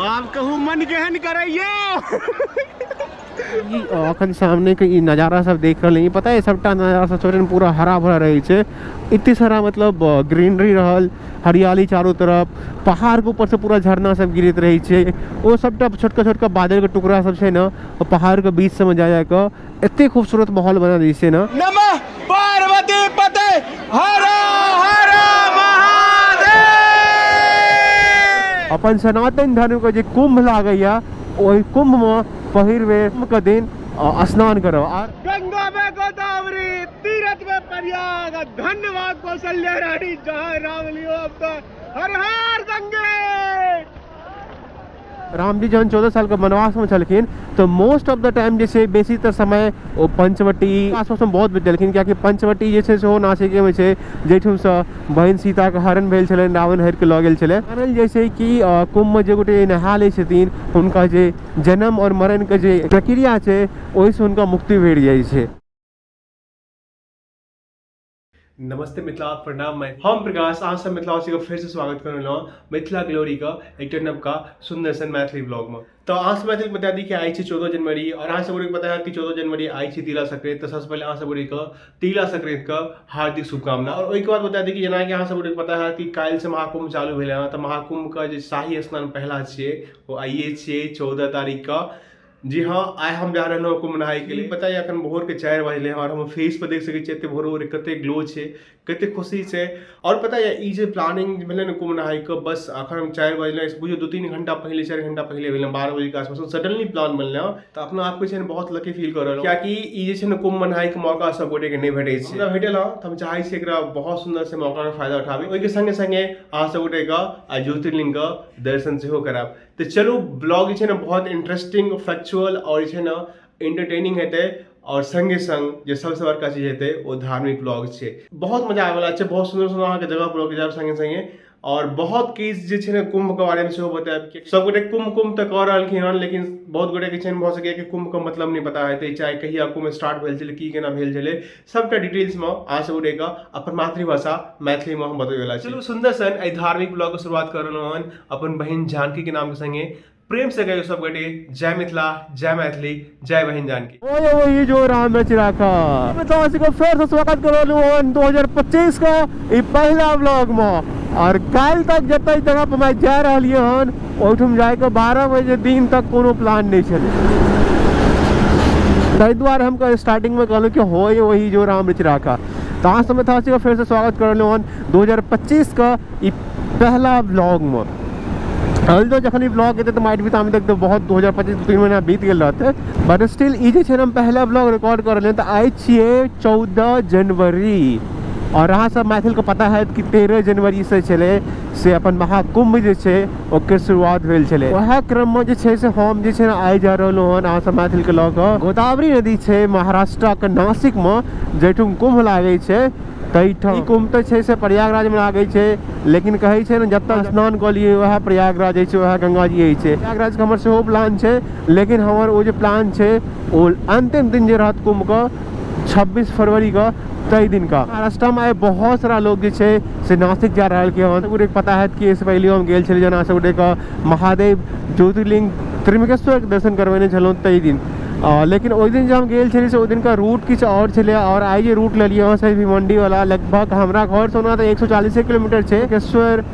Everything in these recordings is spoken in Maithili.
आब कहू मन केहन करैया। ई अखन सामने के ई नजारा सब देख रहल, पता है सबटा नजारा सब छोड़े पूरा हरा भरा रहे छै, इतने सारा मतलब ग्रीनरी रहल, हरियाली चारों तरफ, पहाड़ के ऊपर से पूरा झरना सब गिरैत रहे छै, ओ सबटा छोटका छोटका बादल के टुकड़ा सब छै ना, ओ पहाड़ के बीच सब में जा जा के एते खूबसूरत माहौल बना दै छै ना। नमः पार्वती पते हर हर महादेव। अपन सनातन धर्म के जे कुंभ लागैया ओहि कुंभ में पहिल बेर कुंभ के दिन स्नान करब। और गंगा में गोदावरी, तीरथ में प्रयाग, धन्यवाद कौशल्या रानी जहाँ राम लियो अब तो हर हर गंगे। राम जी जहन 14 साल के वनवास में छलखिन तो मोस्ट ऑफ the time जे छै बेसीतर समय ओ पंचवटी आसपास में बहुत बितेलखिन, कियाकि पंचवटी जे छै सेहो नासिके में छै, जाहिठामसँ बहिन सीताके हरण भेल छलनि, रावण हरि के लऽ गेल छलै। मानल जाइ छै कि कुंभ में जे गोटे नहा लै छथिन हुनका जे जन्म और मरण के जे प्रक्रिया छै ओहिसँ हुनका मुक्ति भेट जाइ छै। नमस्ते मिथिला, प्रणाम। मैं हम प्रकाश, अहाँ सब मिथिलावासी के फिर से स्वागत कर रहलहुँ मिथिला ग्लोरी के एकटा नवका सुंदर सन मैथिली ब्लॉग में। तो अहाँ सब मैथिली बता दी कि आइ छै 14 जनवरी और अहाँ सब गोटे पता है कि 14 जनवरी आइ छै तिला संक्रांति। तो सबसे पहले अहाँ सब गोटे के तिला संक्रांति के हार्दिक शुभकामना। और ओहिके बाद बता दी कि जेना कि अहाँ सब गोटे पता है कि काल्हि से महाकुंभ चालू भेलै हँ, तऽ महाकुंभ के जे शाही स्नान पहला छियै ओ आइए छियै 14 तारीख के। जी हाँ, आइ हम जा रहलहुँ कुंभ नहाय के लिए। पता है अखन भोर के 4 बजले हँ और हम फेस पर देख सकै छियै एते भोर भोर कते ग्लो छै, कते खुशी छै। और पता है ई जे प्लानिंग भेलै ने कुंभ नहाय के, बस अखन हम 4 बजले, बुझियौ 2-3 घंटा पहिले, 4 घंटा पहिले भेलै, 12 बजे के आसपास सडनली प्लान बनलै हँ। तऽ अपना आपके छै ने बहुत लकी फील कर रहलहुँ, कियाकि ई जे छै ने कुंभ नहाय के मौका सब गोटे के नहि भेटै छै, हमरा भेटल हँ तऽ हम चाहै छी एकरा बहुत सुन्दर से मौका के फायदा उठाबी। ओहिके संगे संगे अहाँ सब गोटे के आ ज्योतिर्लिंग के दर्शन सेहो करायब। तो चलू ब्लॉग जे छै ने बहुत इंटरेस्टिंग, फैक्चुअल और जे छै ने एंटरटेनिंग हेतै, और संगे संग जे सबसे बड़का चीज हेतै ओ धार्मिक ब्लॉग छै। बहुत मजा आबै वाला छै, बहुत सुन्दर सुन्दर अहाँके जगह पर लऽ के जायब संगे संगे, और बहुत किछु जे छै ने कुंभ के बारे में सेहो बतायब। कि सब गोटे कुंभ कुंभ तऽ कऽ रहलखिन हन, लेकिन बहुत गोटे के छै ने भऽ सकैए कि कुंभ के मतलब नहि पता हेतै, चाहे कहिया कुंभ स्टार्ट भेल छलै, की केना भेल छलै, सबटा डिटेल्स में अहाँ सब गोटे के अपन मातृभाषा मैथिली में हम बतबै वाला छी। चलू सुन्दर सन एहि धार्मिक ब्लॉग के शुरुआत कर रहलहुँ हन अपन बहिन जानकी के नाम के संगे। प्रेम से कहियो सब गोटे जय मिथिला, जय मैथिली, जय बहिन जानकी। ओए वही जो राम रच राखा। मिथिलावासी को फिर से स्वागत कर रहलहुँ हन 2025 का ई पहला ब्लॉग में। और काल्हि तक जते जगह पर मैं जा रहलियै हन ओहिठाम जाके 12 बजे दिन तक कोनो प्लान नहीं छलै, ताहि दुआरे हम स्टार्टिंग में कहलहुँ कि होय वही जो राम रच राखा। तो अहाँ सब मिथिलावासी को फिर से स्वागत कर रहलहुँ हन 2025 का ई पहला ब्लॉग में। अभी तो जखन ई ब्लॉग एतै तऽ माइट भी तामे तक तऽ बहुत 2025 2-3 महीना बीत गेल रहतै, बट स्टिल ई जे छै ने हम पहला ब्लॉग रिकॉर्ड कर रहलियै। तऽ आइ छियै 14 जनवरी और अहाँ सब मैथिल के पता है कि 13 जनवरी से छलै से अपन महाकुंभ जे छै ओकर शुरुआत भेल छलै। वएह क्रम में जे छै से हम जे छै ने आइ जा रहलहुँ हन अहाँ सब मैथिल के लऽ कऽ गोदावरी नदी छै महाराष्ट्र के नासिक में, जाहिठाम कुंभ लागै छै तैठाम। ई कुंभ तऽ छै से प्रयागराज में लागै छै, लेकिन कहै छै ने जतऽ स्नान कऽ लियै वएह प्रयागराज होइ छै, वएह गंगा जी होइ छै। प्रयागराज के हमर सेहो प्लान छै, लेकिन हमर ओ जे प्लान छै ओ अंतिम दिन जे रहत कुंभ के 26 फरवरी के तै दिन का। महाराष्ट्र में आइ बहुत सारा लोग जे छै से नासिक जा रहल के हन। गोटे के पता है कि एहिसँ पहिले हम गेल छलियै जेना सब गोटे के महादेव ज्योतिर्लिंग त्र्यंबकेश्वर के दर्शन करबेने छलहुँ तै दिन। लेकिन ओहि दिन जे हम गेल छलियै से ओहि दिनका रूट किछु आओर छलै, और आइ जे रूट लेलियै हँ से भिवंडी वाला, लगभग हमरा घरसँ ओना तऽ 140 किलोमीटर छै। त्र्यंबकेश्वर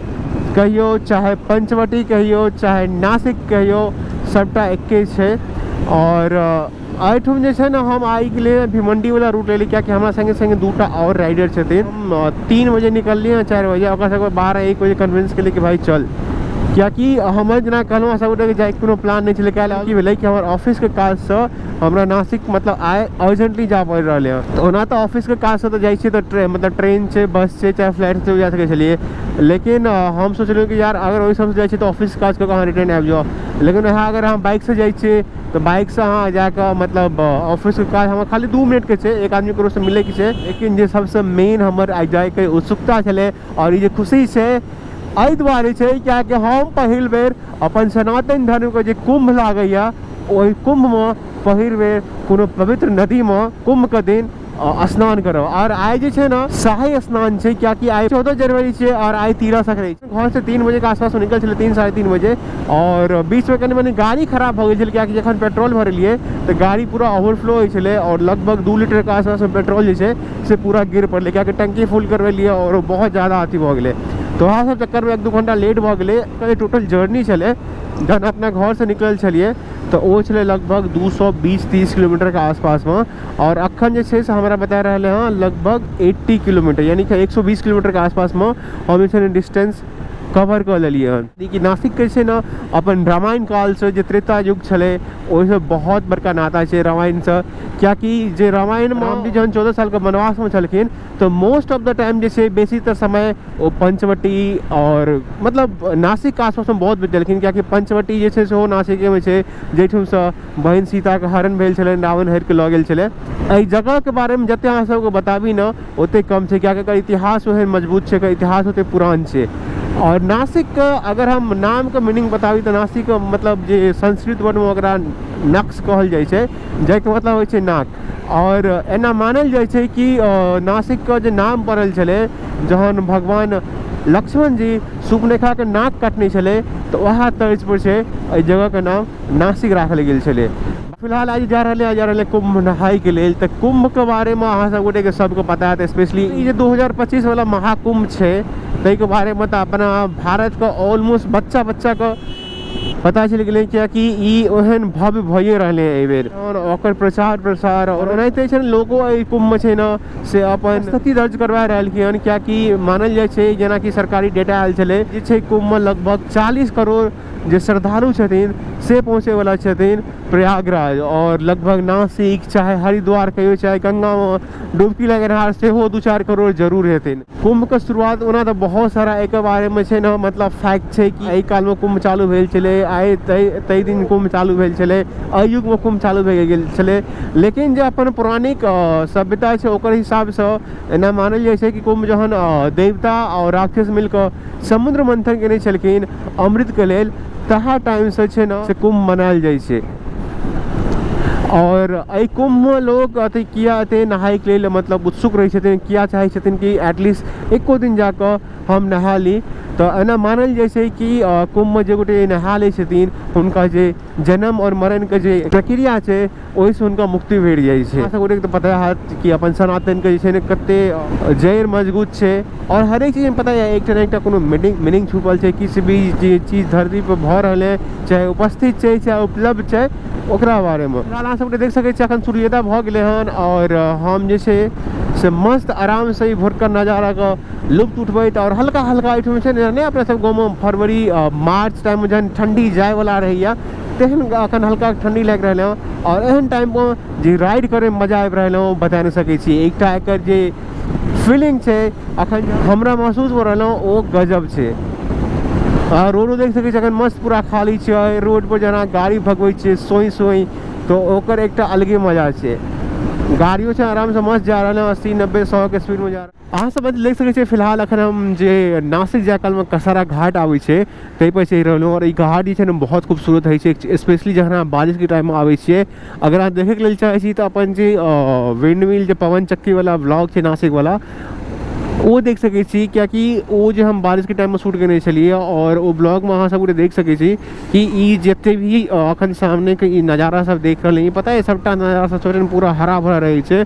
कहियौ चाहे पंचवटी कहियौ चाहे नासिक कहियौ, सबटा एके छै। और एहिठाम जे छै ने हम आइ के लिए भिवंडी वाला रूट लेली, कियाकि हमरा संगे संगे दूटा और राइडर छथिन। हम 3 बजे निकललियै हँ, 4 बजे, ओकरा सबके 12-1 बजे कन्विंस केलियै कि भाई चल, कियाकि हमर जेना कहलहुँ सब गोटेके जाइके कोनो प्लान नहि छलै। काल्हि की भेलै कि हमर ऑफिसके काजसँ हमरा नासिक मतलब आइ अर्जेंटली जाय पड़ि रहलै हँ। तऽ ओना तऽ ऑफिसके काजसँ तऽ जाइ छियै तऽ मतलब ट्रेन छै, बस छै, चाहे फ्लाइटसँ जा सकै छलियै, लेकिन हम सोचलहुँ कि यार अगर ओहि सबसँ जाइ छियै तऽ ऑफिस काज कऽ कऽ अहाँ रिटर्न आबि जाउ, लेकिन वएह अगर अहाँ बाइकसँ जाइ छियै तऽ बाइकसँ अहाँ जाकऽ मतलब ऑफिसके काज हमर खाली 2 मिनटके छै, एक आदमी ककरोसँ मिलैके छै। लेकिन जे सबसँ मेन हमर आइ जाइके उत्सुकता छलै और ई जे खुशी छै एहि दुआरे छै कियाकि हम पहिल बेर अपन सनातन धर्मके जे कुंभ लागैया ओहि कुंभमे पहिल बेर कोनो पवित्र नदीमे कुंभके दिन स्नान करब। और आइ जे छै ने शाही स्नान छै, कियाकि आइ 14 जनवरी छै और आइ तीरा संक्रांति। घर से 3 बजे के आसपास निकल छलै, 3 साढ़े 3 बजे, और बीच में कनि मनि गाड़ी खराब भऽ गेल छलै, कियाकि जखन पेट्रोल भरलियै तऽ गाड़ी पूरा ओवरफ्लो होइ छलै और लगभग 2 लीटर के आसपास में पेट्रोल जे छै से पूरा गिर पड़लै, कियाकि टंकी फुल करबेलियै और ओ बहुत ज़्यादा अथी भऽ गेलै। तऽ वएह सब चक्कर में 1-2 घंटा लेट भऽ गेलै। टोटल जर्नी छलै जहन अपना घर से निकलल छलियै तऽ ओ छलै लगभग 220-30 किलोमीटर के आसपास में, और अखन जे छै से हमरा बता रहल हँ लगभग 80 किलोमीटर, यानी कि 120 किलोमीटर के आसपास में हम जे छै ने डिस्टेंस कवर कऽ लेलियै हन। कि नासिक के छै ने अपन रामायण कालसँ जे त्रेता युग छलै ओहिसँ बहुत बड़का नाता छै रामायणसँ, कियाकि जे रामायणमे रामजी जहन 14 सालके वनवासमे छलखिन तऽ मोस्ट ऑफ the time जे छै बेसीतर समय ओ पंचवटी और मतलब नासिक के आसपासमे बहुत बितेलखिन, कियाकि पंचवटी जे छै सेहो नासिकेमे छै, जाहिठामसँ बहिन सीताके हरण भेल छलनि, रावण हरिके लऽ गेल छलै। एहि जगहके बारेमे जतेक अहाँ सबके बताबी ने ओतेक कम छै, कियाकि एकर इतिहास ओहन मजबूत छै, एकर इतिहास ओतेक पुरान छै। और नासिकके अगर हम नामके मीनिंग बताबी तऽ नासिकके मतलब जे संस्कृत वर्डमे ओकरा नक्श कहल जाइ छै, जाहिके मतलब होइ छै नाक। और एना मानल जाइ छै कि नासिकके जे नाम पड़ल छलै जहन भगवान लक्ष्मण जी शूर्पणखाके नाक काटने छलै तऽ वएह तर्ज पर छै एहि जगहके नाम नासिक राखल गेल छलै। फिलहाल आज जा रहलै कुंभ नहायके लेल। तऽ कुंभके बारेमे अहाँ सब गोटेके सबके पता हैत, स्पेशली ई जे 2025 वाला महाकुंभ छै ताहिके बारेमे तऽ अपना भारतके ऑलमोस्ट बच्चा बच्चाके पता चलि गेलै, कियाकि ई ओहन भव्य भइए रहलै एहिबेर और ओकर प्रचार प्रसार और ओनाहिते छै ने लोको एहि कुंभमे छै ने से अपन स्थिति दर्ज करवा रहलखिन हन, कियाकि मानल जाइ छै जेनाकि सरकारी डेटा आयल छलै जे छै कुंभमे लगभग 40 करोड़ जे श्रद्धालु छथिन से पहुँचैवला छथिन प्रयागराज, और लगभग नासिक चाहे हरिद्वार कहियो चाहे गंगामे डुबकी लगेनिहार सेहो 2-4 करोड़ जरूर हेथिन। कुंभके शुरुआत ओना तऽ बहुत सारा एहिके बारेमे छै ने मतलब फैक्ट छै कि एहि कालमे कुंभ चालू भेल छलै, आइ ताहि दिन कुंभ चालू भेल छलै, एहि युगमे कुंभ चालू भए गेल छलै, लेकिन जे अपन पौराणिक सभ्यता छै ओकर हिसाबसँ एना मानल जाइ छै कि कुंभ जहन देवता आओर राक्षस मिलकऽ समुद्र मंथन केने छलखिन अमृतके लेल, तहा टाइमसँ छै ने से कुंभ मनायल जाइ छै। और एहि कुंभमे लोक अथी किया एते नहायके लेल मतलब उत्सुक रहै छथिन, किया चाहै छथिन कि एटलीस्ट एको दिन जाकऽ हम नहा ली, तऽ एना मानल जाइ छै कि कुंभमे जे गोटे नहा लै छथिन हुनका जे जन्म और मरणके जे प्रक्रिया छै ओहिसँ हुनका मुक्ति भेट जाइ छै। अहाँ सब गोटेके तऽ पता हैत कि अपन सनातनके जे छै ने कते जड़ि मजबूत छै और हरेक चीजमे पता यऽ एकटा ने एकटा कोनो मीनिंग छुपल छै, किछु भी जे चीज धरतीपर भऽ रहल है चाहे उपस्थित छै चाहे उपलब्ध छै ओकरा बारेमे। फिलहाल अहाँ सबके देख सकै छी अखन सूर्योदय भऽ गेलै हन और हम जे छै से मस्त आरामसँ ई भोरका नजाराके लुत्फ उठबैत और हल्का हल्का एहिठाम छै ने अपना सब गाँवमे फरवरी मार्च टाइममे जहन ठण्डी जायवला रहैए तेहन अखन हल्का ठण्डी लागि रहल हँ और एहन टाइममे जे राइड करैमे मजा आबि रहल हँ ओ बता नहि सकै छी। एकटा एकर जे फीलिंग छै अखन हमरा महसूस भऽ रहल हँ ओ गजब छै। आ रोडो देख सकै छी अखन मस्त पूरा खाली छै, रोड पर जेना गाड़ी भगबै छै सोई सोई तऽ ओकर एकटा अलगे मजा छै। गाड़ियो छै आरामसँ मस्त जा रहल हँ 80 90 100 के स्पीडमे जा रहल। अहाँ सब देख सकै छियै फिलहाल अखन हम जे नासिक जाय कालमे कसारा घाट आबै छै ताहि पर चढ़ि रहलहुँ और ई घाट जे छै ने बहुत खूबसूरत होइ छै, स्पेशली जखन अहाँ बारिशके टाइममे आबै छियै। अगर अहाँ देखैके लेल चाहै छी तऽ अपन जे विंड मिल जे पवन चक्कीवला ब्लॉग छै नासिकवला ओ देख सकै छी, कियाकि ओ जे हम बारिशके टाइममे शूट केने छलियै और ओ ब्लॉगमे अहाँ सब गोटे देख सकै छी कि ई जते भी अखन सामनेके ई नजारा सब देख रहल ई पता है सबटा नजारा सब पूरा हरा भरा रहै छै,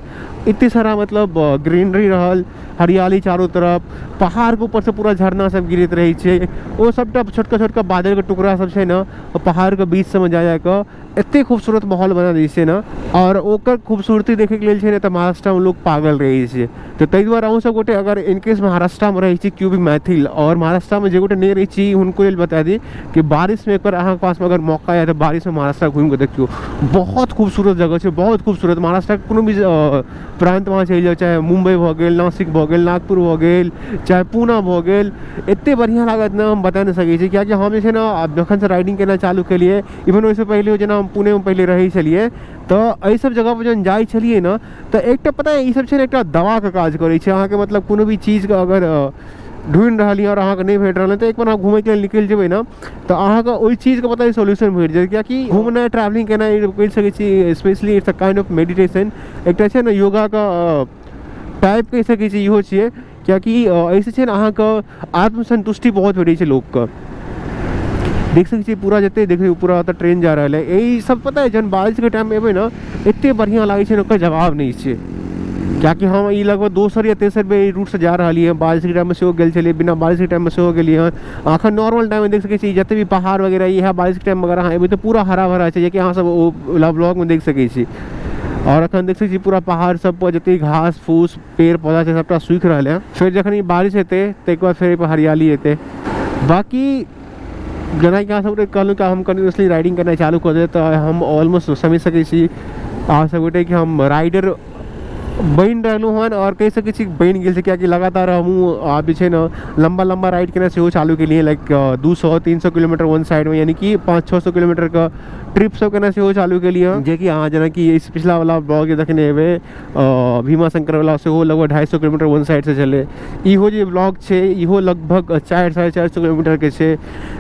एते सारा मतलब ग्रीनरी रहल, हरियाली चारू तरफ, पहाड़ के ऊपर से पूरा झरना सब गिरैत रहै छै, ओ सबटा छोटका छोटका बादल के टुकड़ा सब छै ने ओ पहाड़ के बीच सबमे जा जाके एते खूबसूरत माहौल बना दै छै ने, और ओकर खूबसूरती देखैके लेल छै ने तऽ महाराष्ट्रमे लोक पागल रहै छै। तऽ ताहि दुआरे अहूँ सब गोटे अगर इनकेस महाराष्ट्रमे रहै छी केओ भी मैथिल और महाराष्ट्रमे जे गोटे नहि रहै छी हुनको लेल बता दी कि बारिशमे एक बार अहाँके पासमे अगर मौका आयल तऽ बारिशमे महाराष्ट्र घुमिकऽ देखियौ, बहुत खूबसूरत जगह छै, बहुत खूबसूरत। महाराष्ट्रके कोनो भी प्रान्तमे अहाँ चलि जाउ, चाहे मुम्बई भऽ गेल, नासिक भऽ गेल, नागपुर भऽ गेल, चाहे पूना भऽ गेल, एते बढ़िआँ लागत ने हम बता नहि सकै छी। कियाकि हम जे छै ने आब जखनसँ राइडिंग केनाइ चालू केलियै, इवन ओहिसँ पहिले जेना हम पुणेमे पहिले रहै छलियै तऽ एहि सब जगहपर जहन जाइ छलियै ने तऽ एकटा पता यऽ ई सब छै ने एकटा दवाके काज करै छै अहाँके, मतलब कोनो भी चीजके अगर ढूँढि रहल यऽ आओर अहाँके नहि भेट रहल है, तऽ एक बार अहाँ घुमैके लेल निकलि जेबै ने तऽ अहाँके ओहि चीजके पता सोल्यूशन भेट जायत। कियाकि घुमनाइ ट्रैवलिंग केनाइ कहि सकै छी specially it's a kind of meditation, एकटा छै ने योगाके टाइप कहि सकै छी इहो छियै। कियाकि एहिसँ छै ने अहाँके आत्मसन्तुष्टि बहुत भेटै छै लोकके। देख सकै छियै पूरा जते देखियौ पूरा ओतऽ ट्रेन जा रहल है। ई सब पता है जहन बारिशके टाइममे एबै ने एते बढ़िआँ लागै छै ने ओकर जवाब नहि छै। कियाकि हम ई लगभग दोसर या तेसर बेर ई रूटसँ जा रहलियै हँ। बारिशके टाइममे सेहो गेल छलियै, बिना बारिशके टाइममे सेहो गेलियै हँ। अखन नॉर्मल टाइममे देख सकै छी जते भी पहाड़ वगैरह इएह बारिशके टाइममे अगर अहाँ एबै तऽ पूरा हरा भरा छै, जेकि अहाँ सब ओ ब्लॉगमे देख सकै छी। आओर अखन देख सकै छी पूरा पहाड़ सब पर जते घास फूस पेड़ पौधा छै सबटा सूखि रहल है। फेर जखन ई बारिश हेतै ताहिके बाद फेर एहिपर हरियाली एतै। बाकी जेनाकि अहाँ सबके कहलहुँ कि हम कंटिन्यूसली राइडिंग करनाइ चालू कऽ देब तऽ हम ऑलमोस्ट समझि सकै छी अहाँ सब गोटे कि हम राइडर बनि रहलहुँ हन आओर कहि सकै छी बनि गेल छै। कियाकि लगातार हमहूँ आब जे छै ने लम्बा लम्बा राइड केनाइ सेहो चालू केलियै, लाइक 200-300 किलोमीटर वन साइडमे, यानी कि 500-600 किलोमीटरके ट्रिप सब केनाइ सेहो चालू केलियै। जेकि अहाँ जेनाकि एहि पिछला वाला ब्लॉग देखने हेबै भीमा शंकर वाला, सेहो लगभग 250 किलोमीटर वन साइडसँ छलै। इहो जे ब्लॉग छै इहो लगभग 400-450 किलोमीटरके छै।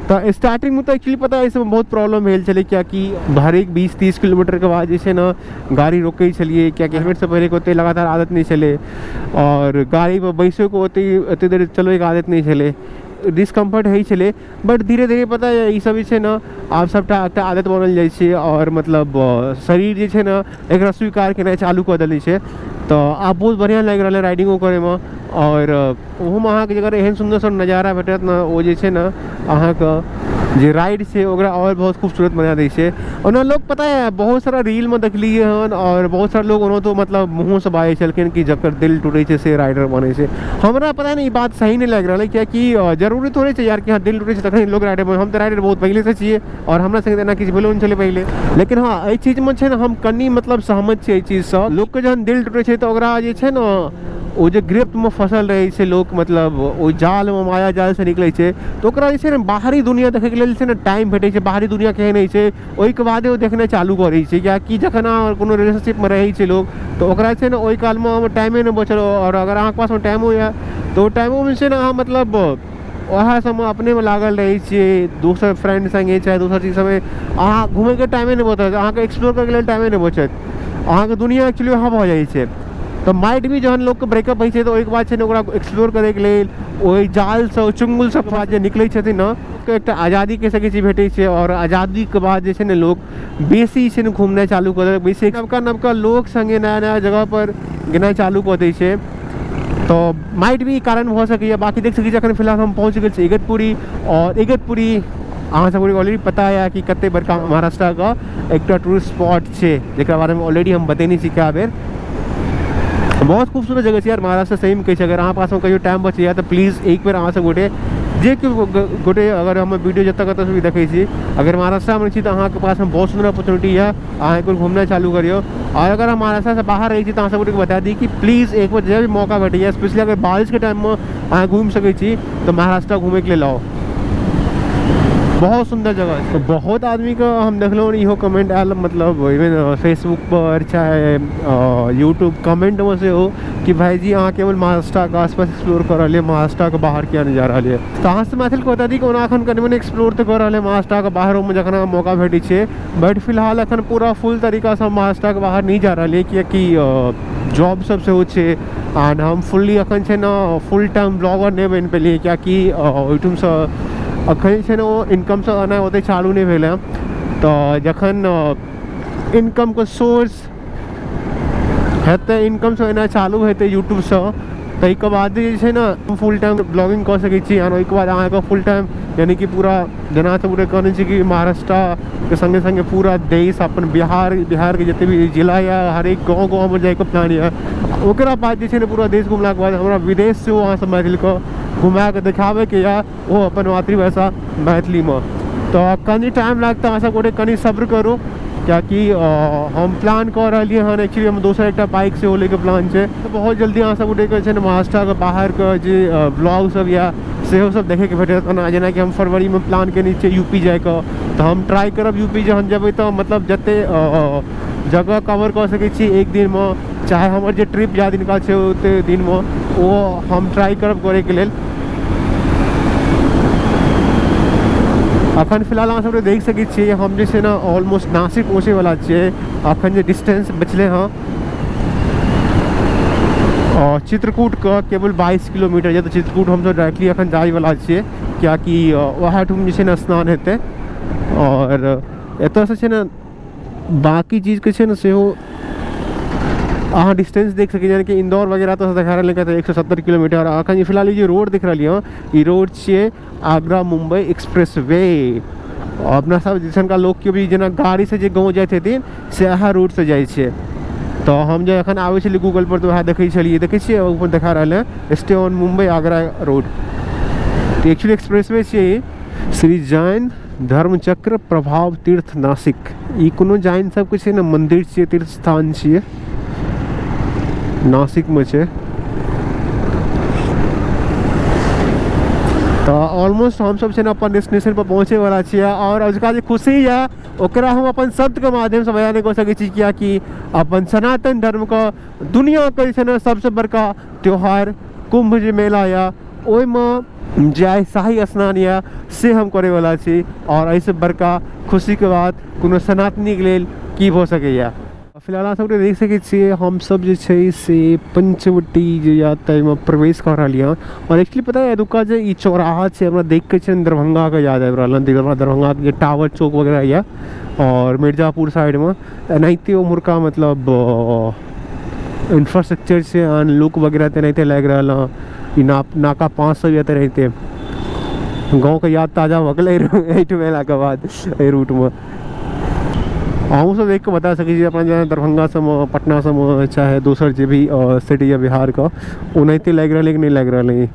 तऽ स्टार्टिंगमे तऽ एक्चुअली पता एहि सबमे बहुत प्रॉब्लम भेल छलै, कियाकि हरेक 20-30 किलोमीटरके बाद जे छै ने गाड़ी रोकै छलियै, कियाकि हेलमेटसँ पहिरेके ओतेक लगातार आदत नहि छलै आओर गाड़ीपर बैसोके ओतेक देर चलबैके आदत नहि छलै, डिस्कम्फर्ट होइ छलै। बट धीरे धीरे पता है ई सब जे छै ने आब सबटा एकटा आदत बनल जाइ छै आओर मतलब शरीर जे छै ने एकरा स्वीकार केनाइ चालू कऽ देने छै। तऽ आब बहुत बढ़िआँ लागि रहल है राइडिंगो करैमे। आओर ओहोमे अहाँके अगर एहन सुन्दर सुन्दर नजारा भेटत ने ओ जे छै ने अहाँके जे राइड छै ओकरा आओर बहुत खूबसूरत बना दै छै। ओना लोक पता है बहुत सारा रीलमे देखलियै हन आओर बहुत सारा लोक ओनाहितो मतलब मुँहोसँ बाजै छलखिन कि जकर दिल टूटै छै से राइडर बनै छै। हमरा पता नहि ई बात सही नहि लागि रहल है, कियाकि जरूरी थोड़े छै यार कि हँ दिल टूटै छै तखन लोक राइडर बनै। हम तऽ राइडर बहुत पहिलेसँ छियै आओर हमरा संगे तऽ एना किछु भेलो नहि छलै पहिले। लेकिन हँ एहि चीजमे छै ने हम कनि मतलब सहमत छियै एहि चीजसँ। लोकके जहन दिल टूटै छै तऽ ओकरा जे छै ने ओ जे गिरफ्तमे फसल रहै छै लोक, मतलब ओहि जालमे माया जालसँ निकलै छै तऽ ओकरा जे छै ने बाहरी दुनिया देखैके लेल छै ने टाइम भेटै छै, बाहरी दुनिया केहन होइ छै ओहिके बादे ओ देखनाइ चालू करै छै। कियाकि जखन अहाँ कोनो रिलेशनशिपमे रहै छै लोक तऽ ओकरा छै ने ओहि कालमे टाइमे नहि बचल, आओर अगर अहाँके पासमे टाइमो यऽ तऽ ओ टाइमोमे छै ने अहाँ मतलब वएह सबमे अपनेमे लागल रहै छियै, दोसर फ्रेंड सङ्गे चाहे दोसर चीज सबमे अहाँ घुमैके टाइमे नहि बचत, अहाँके एक्सप्लोर करैके लेल टाइमे नहि बचत, अहाँके दुनिया एक्चुअली वहाँ भऽ जाइ छै। तऽ माइट भी जहन लोकके ब्रेकअप होइ छै तऽ ओहिके बाद छै ने ओकरा एक्सप्लोर करैके लेल ओहि जालसँ ओहि चुंगुलसँ बाद जे निकलै छथिन ने एकटा आजादी कहि सकै छी भेटै छै। आओर आजादीके बाद जे छै ने लोक बेसी छै ने घुमनाइ चालू कऽ देलक, बेसी नवका नवका लोक सङ्गे नया नया जगहपर गेनाइ चालू कऽ दै छै। तऽ माइट भी कारण भऽ सकैए। बाकी देख सकै छी अखन फिलहाल हम पहुँच गेल छी इगतपुरी, आओर इगतपुरी अहाँ सबके ऑलरेडी पता यऽ कि कते बड़का महाराष्ट्रके एकटा टूरिस्ट स्पॉट छै, जकरा बारेमे ऑलरेडी हम बतेने छी कए बेर। बहुत खूबसूरत जगह छै यार महाराष्ट्र, सहीमे कहै छै। अगर अहाँ पासमे कहियो टाइम बचैए तऽ प्लीज एक बेर अहाँ सब गोटे जे केओ गोटे अगर हमर वीडियो जतऽ कतऽसँ भी देखै छी, अगर महाराष्ट्रमे छी तऽ अहाँके पासमे बहुत सुन्दर अपॉर्चुनिटी यऽ, अहाँ एक बेर घुमनाइ चालू करियौ। आओर अगर हम महाराष्ट्रसँ बाहर रहै छी तऽ अहाँ सब गोटेके बता दी कि प्लीज एक बेर जे भी मौका भेटैए, स्पेशली अगर बारिशके टाइममे अहाँ घुमि सकै छी तऽ महाराष्ट्र घुमैके लेल आउ, बहुत सुन्दर जगह छै। बहुत आदमीके हम देखलहुँ इहो कमेंट आयल, मतलब इवन फेसबुक पर चाहे यूट्यूब कमेंटमे सेहो कि भाईजी अहाँ केवल महाराष्ट्रके आसपास एक्सप्लोर कऽ रहलियै, महाराष्ट्रके बाहर किया नहि जा रहलियै। तऽ अहाँ सब मैथिलके बता दी कि ओना एखन कनि मनि एक्सप्लोर तऽ कऽ रहल है महाराष्ट्रके बाहरोमे जखन मौका भेटै छै, बट फिलहाल एखन पूरा फुल तरीकासँ हम महाराष्ट्रके बाहर नहि जा रहलियै, कियाकि जॉब सब सेहो छै एंड हम फुल्ली एखन छै ने फुल टाइम ब्लॉगर नहि बनि पेलियै, कियाकि ओहिठामसँ एखन छै ने ओ इनकमसँ एनाइ ओतेक चालू नहि भेल हँ। तऽ जखन इनकमके सोर्स हेतै, इनकमसँ एनाइ चालू हेतै यूट्यूबसँ, ताहिके बाद जे छै ने फुल टाइम ब्लॉगिंग कऽ सकै छी। आओर ओहिके बाद अहाँके फुल टाइम यानी कि पूरा जेना सब गोटे कहने छी कि महाराष्ट्रके सङ्गे सङ्गे पूरा देश अपन बिहार, बिहारके जते भी जिला यऽ हरेक गाँव गाँवमे जाइके प्लान यऽ। ओकरा बाद जे छै ने पूरा देश घुमलाके बाद हमरा विदेश सेहो अहाँ सब मैथिलके घुमाके देखाबैके यऽ, ओ अपन मातृभाषा मैथिलीमे। तऽ कनि टाइम लागतै, अहाँ सब गोटे कनि सब्र करू, कियाकि हम प्लान कऽ रहलियै हन। एक्चुअली हम दोसर एकटा बाइक सेहो लैके प्लान छै, तऽ बहुत जल्दी अहाँ सब गोटेके छै ने महाराष्ट्रके बाहरके जे ब्लॉग सब यऽ सेहो सब देखैके भेटत। ओना जेनाकि हम फरवरीमे प्लान केने छियै यूपी जाइके, तऽ हम ट्राई करब यूपी जहन जेबै तऽ मतलब जते जगह कवर कऽ सकै छी एक दिनमे, चाहे हमर जे ट्रिप जाए दिनका छै ओते दिनमे, ओ हम ट्राई करब करैके लेल। अखन फिलहाल अहाँ सब देख सकै छियै हम जे छै ने ऑलमोस्ट नासिक पहुँचै वाला छियै। अखन जे डिस्टेंस बचलै हँ और चित्रकूट के केवल 22 किलोमीटर यऽ, तऽ चित्रकूट हमसब डायरेक्टली अखन जाय वाला छियै, कियाकि वएह ठाम जे छै ने स्नान हेतै। और एतऽसँ छै ने बाकी चीजके छै ने सेहो अहाँ डिस्टेंस देख सकै छी, यानी कि इंदौर वगैरह तऽ देखा रहल है 170 किलोमीटर। अखन फिलहाल ई जे रोड देख रहलियै हँ, ई रोड छियै आगरा मुंबई एक्सप्रेस वे। अपना सब दिसनका लोकके भी जेना गाड़ी से जे गाँव जाइत हेथिन से इएह रोड से जाइ छै। तऽ हम जे एखन आबै छलियै गूगल पर तऽ वएह देखै छलियै, देखै छियै ऊपर देखा रहल है stay on Mumbai Agra road. तऽ एक्चुअली एक्सप्रेस वे छियै ई। श्री जैन धर्मचक्र प्रभाव तीर्थ नासिक, ई कोनो जैन सबके छै ने मंदिर छियै, तीर्थ स्थान छियै, नासिक में छै। तऽ ऑलमोस्ट हमसब छै ने अपन डेस्टिनेशन पर पहुँचे वाला छियै। और अजुका जे खुशी यऽ ओकरा हम अपन शब्दके माध्यमसँ बयान नहि कऽ सकै छी, कियाकि अपन सनातन धर्मके दुनियाके जे छै ने सबसँ बड़का त्योहार कुम्भ जे मेला यऽ ओहिमे जे आइ शाही स्नान यऽ से हम करैवला छी। और एहिसँ बड़का खुशीके बात कोनो सनातनीके लेल की भऽ सकैए। फिलहाल अहाँ सबके देख सकै छियै हमसब जे छै से पंचवटी जे यऽ ताहिमे प्रवेश कऽ रहलियै हँ। और एक्चुअली पता है एतुका जे ई चौराहा छै हमरा देख के छै दरभंगाके याद आबि रहल हँ। दरभंगाके जे टावर चौक वगैरह यऽ और मिर्जापुर साइडमे एनाहिते उम्हरका मतलब इंफ्रास्ट्रक्चर छै एंड लुक वगैरह तेनाहिते लागि रहल हँ। ई नाका 500 यऽ तेनाहिते गाँवके याद ताजा भऽ गेलै एहिठाम अयलाके बाद एहि रूटमे। अहूँ सब देख के बता सकै छी अपना जेना दरभंगा सबमे, पटना सबमे, चाहे दोसर जे भी सिटी यऽ बिहारके, ओनाहिते लागि रहल है कि नहि लागि रहल है।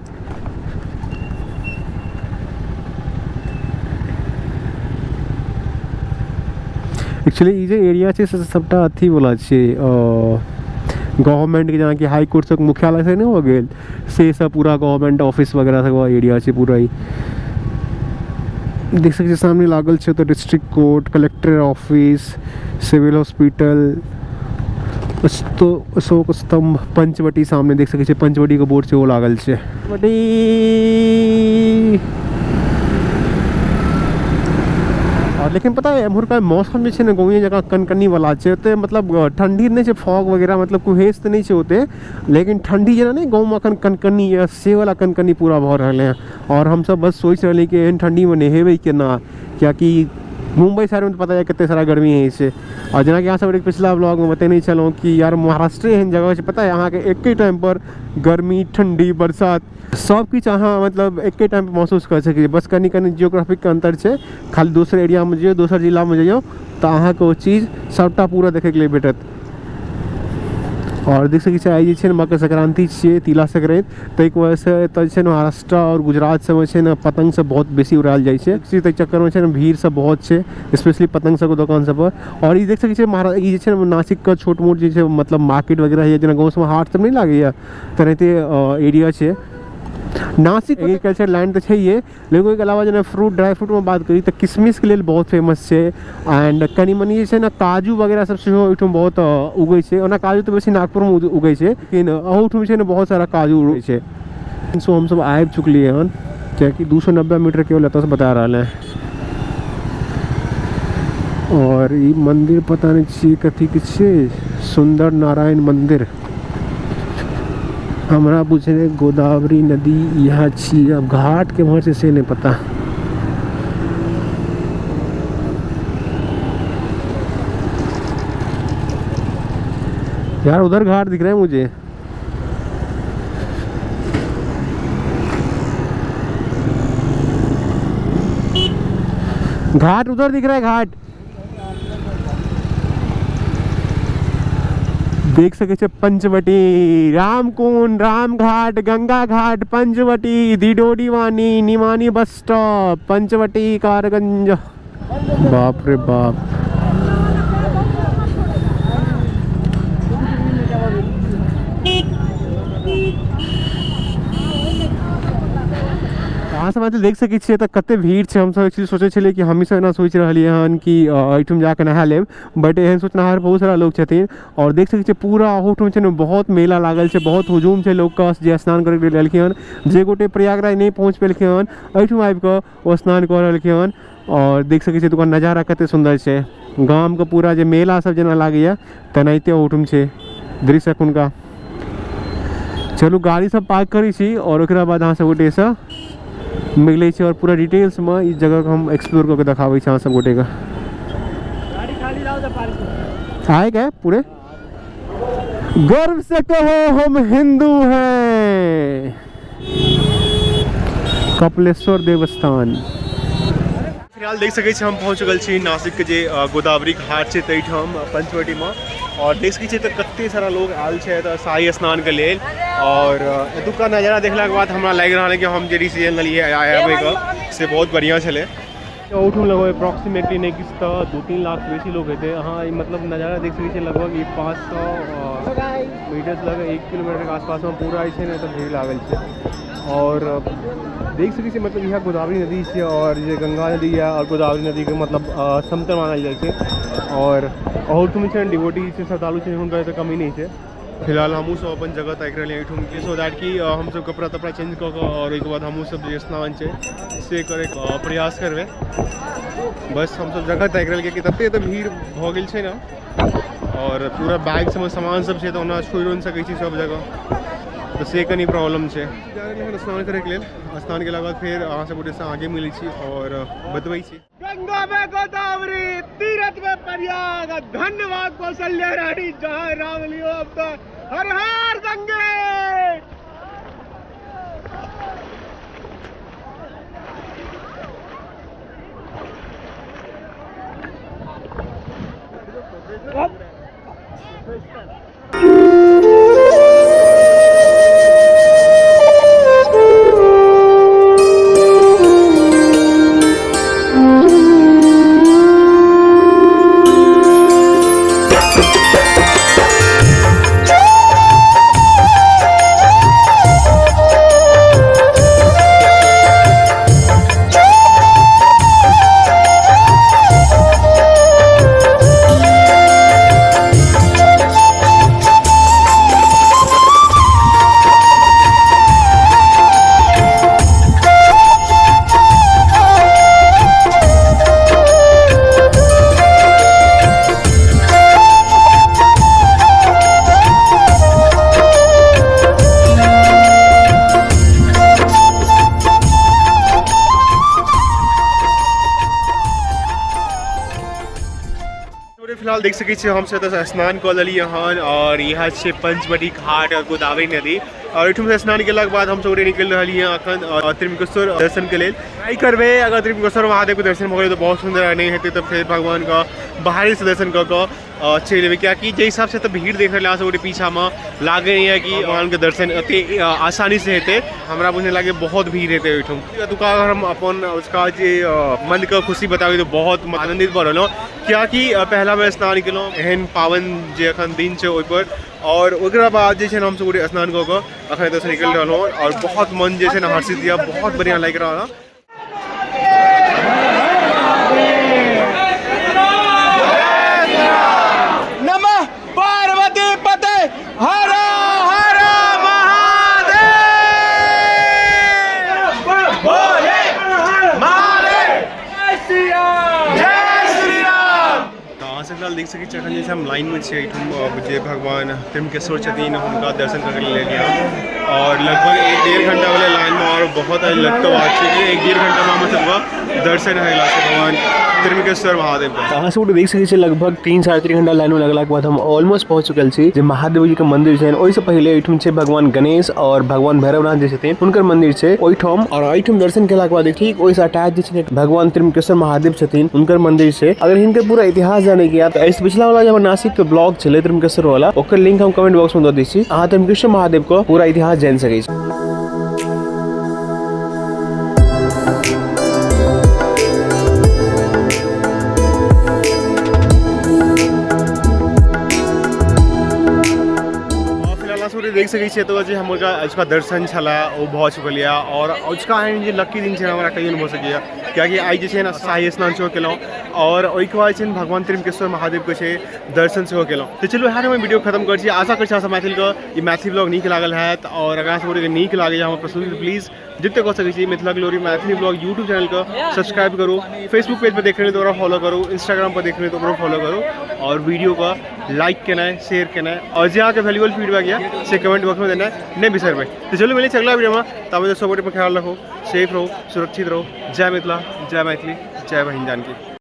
एक्चुअली ई जे एरिया छै से सबटा अथी वाला छै, गवर्नमेंट के, जेनाकि हाई कोर्ट सब मुख्यालय से नहि हो गेल से सब पूरा गवर्नमेंट ऑफिस वगैरह सब एरिया छै पूरा। ई देख सकै छी सामने लागल छै तऽ district court, collector office, civil hospital, Ashok Stambh, Panchavati सामने देख सकै छी पंचवटी के बोर्ड सेहो लागल छै। पंचवटी और लेकिन पता है एम्हुरका मौसम जे छै ने गाँवे जकाँ कनकनी वाला छै, ओते मतलब ठंडी नहि छै, फॉग वगैरह मतलब कुहेस तऽ नहि छै ओते, लेकिन ठंडी जेना नहि गाँवमे अखन कनकनी यऽ से वाला कनकनी पूरा भऽ रहल है। और हमसब बस सोचि रहली कि एहन ठंडीमे नहेबै केना, कियाकि मुम्बई शहरमे तऽ पता यऽ कते सारा गर्मी होइ छै। और जेनाकि अहाँ सब पिछला ब्लॉगमे बतेने छलहुँ कि यार महाराष्ट्रे एहन जगह छै, पता है अहाँके एके टाइम पर गर्मी, ठंडी, बरसात सब किछु अहाँ मतलब एके टाइम पर महसूस कऽ सकै छी। बस कनि कनि जियोग्राफिकके अन्तर छै, खाली दोसर एरियामे जइयौ, दोसर जिलामे जइयौ तऽ अहाँके ओ चीज सबटा पूरा देखैके लेल भेटत। और देख सकै छियै आइ जे छै ने मकर संक्रांति छियै, तिला संक्रांति, ताहिके वजहसँ एतऽ जे छै ने महाराष्ट्र और गुजरात सबमे छै ने पतंग सब बहुत बेसी उड़ायल जाइ छै। ताहि चक्करमे छै ने भीड़ सब बहुत छै, स्पेशली पतंग सबके दोकान सब पर। और ई देख सकै छियै ई जे छै ने नासिकके छोट मोट जे छै मतलब मार्केट वगैरह होइए, जेना गाँव सबमे हाट सब नहि लागैए तेनाहिते एरिया छै। नासिक एग्रीकल्चर लैंड तऽ छैहे, लेकिन ओहिके अलावा जेना फ्रूट ड्राई फ्रूटमे बात करी तऽ किशमिशके लेल बहुत फेमस छै। एंड कनि मनि जे छै ने काजू वगैरह सब सेहो ओहिठाम बहुत उगै छै। ओना काजू तऽ बेसी नागपुरमे उगै छै, लेकिन अहूठाम जे छै ने बहुत सारा काजू उगै छै। सो हमसब आबि चुकलियै हन, कियाकि 290 मीटर केवल एतऽसँ बता रहल है। और ई मंदिर पता नहि छियै कथीके छियै, सुंदर नारायण मंदिर। हमरा बुझने गोदावरी नदी यहाँ छी, अब घाट के वहाँ से नहीं पता। यार उधर घाट दिख रहा है मुझे। घाट उधर दिख रहा है, घाट देख सके छे। पंचवटी, रामकुंड, रामघाट, गंगा घाट, पंचवटी, दिडोडी वानी, निमानी बस स्टॉप, पंचवटी, कारगंज। बाप रे बाप। अहाँ सब देख सकै छियै तऽ कते भीड़ छै। हमसब एक्चुअली सोचै छलियै कि हमही सब एना सोचि रहलियै हन कि एहिठाम जाकऽ नहा लेब, बट एहन सोचनिहार बहुत सारा लोग छथिन। और देख सकै छियै पूरा ओहोठाम छै ने बहुत मेला लागल छै, बहुत हुजूम छै लोकके जे स्नान करैके लेल एलखिन हन। जे गोटे प्रयागराज नहि पहुँच पेलखिन हन एहिठाम आबिकऽ ओ स्नान कऽ रहलखिन हन। और देख सकै छियै एतुका नजारा कते सुन्दर छै, गामके पूरा जे मेला सब जेना लागैया तेनाहिते ओहोठाम छै दृश्य एखुनका। चलू गाड़ी सब पार्क करै छी और ओकरा बाद अहाँ सब गोटेसँ मिलै छी और पूरा डिटेल्समे ई जगहके हम एक्सप्लोर कऽ के देखाबै छी अहाँ सब गोटेके। आए गए पूरे गर्व से कहो हम हिंदू हैं। कपिलेश्वर देवस्थान। फिलहाल देख सकै छी हम पहुँच चुकल छी नासिक के जे गोदावरी घाट छै ताहिठाम पंचवटीमे। और देख सकै छियै तऽ कते सारा लोग आयल छै एतऽ शाही स्नान के लेल। और एतुका नजारा देखलाके बाद हमरा लागि रहल है कि हम जे डिसीजन लेलियै आबैके से बहुत बढ़िआँ छलै। ओहिठाम लगभग अप्रोक्सीमेटली नहि किछु तऽ 2-3 लाख बेसी लोग हेतै। अहाँ ई मतलब नजारा देख सकै छियै, लगभग ई 500 मीटर से लग 1 किलोमीटर के आसपासमे पूरा जे छै ने एतऽ भीड़ लागल छै। और देख सकै छियै मतलब इएह गोदावरी नदी छै और जे गंगा नदी यऽ और गोदावरी नदीके मतलब समतल मानल जाइ छै। और ओहोठाम छै ने डिवोटी छै, श्रद्धालु छै, हुनकर एतऽ कमी नहि छै। फिलहाल हमहूँ सब अपन जगह ताकि रहलियै एहिठाम के, सो that कि हमसब कपड़ा तपड़ा चेंज कऽ कऽ और ओहिके बाद हमहूँ सब जे स्नान छै से करैके प्रयास करबै। बस हमसब जगह ताकि रहलियै कि तते एतऽ भीड़ भऽ गेल छै ने और पूरा बैग सबमे सामान सब छै तऽ ओना छोड़िओ नहि सकै छी सब जगह, तऽ से कनि प्रॉब्लम छै। जा रहलियै हन स्नान करैके लेल। स्नान केलाके बाद फेर अहाँ सब गोटेसँ आगे मिलै छी और बतबै छी। गंगा में गोदावरी, तीरथ में प्रयाग, धन्यवाद कौशल्या रानी जहाँ राम लियो अब तो हर हर गंगे। फिलहाल देख सकै छियै हमसब एतऽसँ स्नान कऽ लेलियै हन और इएह छै पंचवटी घाट और गोदावरी नदी। और एहिठामसँ स्नान केलाके बाद हमसब ओतऽ निकलि रहलियै अखन त्र्यंबकेश्वर दर्शनके लेल। ट्राई करबै अगर त्र्यंबकेश्वर महादेवके दर्शन भऽ गेलै तऽ बहुत सुन्दर, नहि हेतै तऽ फेर भगवानके बाहरेसँ दर्शन कऽ कऽ चलि एबै, कियाकि जाहि हिसाबसँ एतऽ भीड़ देख रहल अहाँ सब पीछामे लागै नहि यऽ कि भगवानके दर्शन एते आसानीसँ हेतै। हमरा बुझने लागै बहुत भीड़ हेतै ओहिठाम। एतुका अगर हम अपन उसका जे मनके खुशी बताबी तऽ बहुत आनन्दित भऽ रहलहुँ, कियाकि पहला बेर स्नान केलहुँ एहन पावन जे अखन दिन छै ओहिपर। और ओकरा बाद जे छै ने हमसब गोटे स्नान कऽ कऽ अखन एतऽसँ निकलि रहलहुँ और बहुत मन जे छै ने हर्षित यऽ, बहुत बढ़िआँ लागि रहल हँ। नमः पार्वती पते हर हर महादेव। भोले महादेव, जय श्री राम, जय श्री राम। तऽ अहाँ सब फिलहाल देख सकै छी अखन जे छै हम लाइनमे छियै एहिठाम जे भगवान त्र्यंबकेश्वर छथिन हुनका दर्शन करैके लेल एलियै हँ। और लगभग 1-1.5 घंटा वाले लाइन में और बहुत लगतो बात छै कि 1-1.5 घंटा में हमर सबके दर्शन होइला छै भगवान त्र्यंबकेश्वर महादेव के। तऽ अहाँ सब देख सकै छी लगभग 3-3.5 घंटा लाइन में लगलाके बाद हम ऑलमोस्ट पहुँच चुकल छी जे महादेव जी के मंदिर छै। ओहिसँ पहिले एहिठाम छै भगवान गणेश और भगवान भैरवनाथ जे छथिन हुनकर मंदिर छै ओहिठाम। और एहिठाम दर्शन केलाके बाद ठीक ओहिसँ अटैच जे छै भगवान त्र्यंबकेश्वर महादेव छथिन हुनकर मंदिर छै। अगर हिनकर पूरा इतिहास जानै के या तऽ एहिसँ पिछला वाला जे हमर नासिक के ब्लॉग छलै त्र्यंबकेश्वर वाला, ओकर लिंक हम कमेंट बॉक्स में दऽ दै छी, अहाँ त्र्यंबकेश्वर महादेव के पूरा इतिहास जानि सकै छी। देख देख सकै छियै एतऽ जे हमर अजुका दर्शन छलै ओ भऽ चुकल यऽ। आओर अजुका एहन जे लक्की दिन छै हमरा कहियो नहि भऽ सकैए, कियाकि आइ जे छै ने शाही स्नान सेहो केलहुँ आओर ओहिके बाद जे छै ने भगवान त्र्यम्बकेश्वर महादेवके छै दर्शन सेहो केलहुँ। तऽ चलू इएह हम वीडियो खत्म करै छी। आशा करै छी अहाँ सब मैथिलके ई मैथिली ब्लॉग नीक लागल हैत। आओर अगर अहाँ सब नीक लागैए हमर प्रस्तुति, प्लीज जतेक कऽ सकै छी Mithila glory Maithili blog YouTube चैनलके सब्सक्राइब करू, फेसबुक पेज पर देख रहे तऽ ओकरा फॉलो करू, इंस्टाग्राम पर देख रहे तऽ ओकरो फॉलो करू आओर वीडियोके लाइक केनाइ, शेयर केनाइ आओर जे अहाँके वैल्यूबल फीडबैक यऽ से कमेंट बॉक्समे देनाइ नहि बिसरबै। तऽ चलू मिलै छै अगला वीडियोमे, ताबे सब गोटे पर ख्याल रखू, सेफ रहू, सुरक्षित रहू। जय मिथिला, जय मैथिली, जय बहिन जानकी।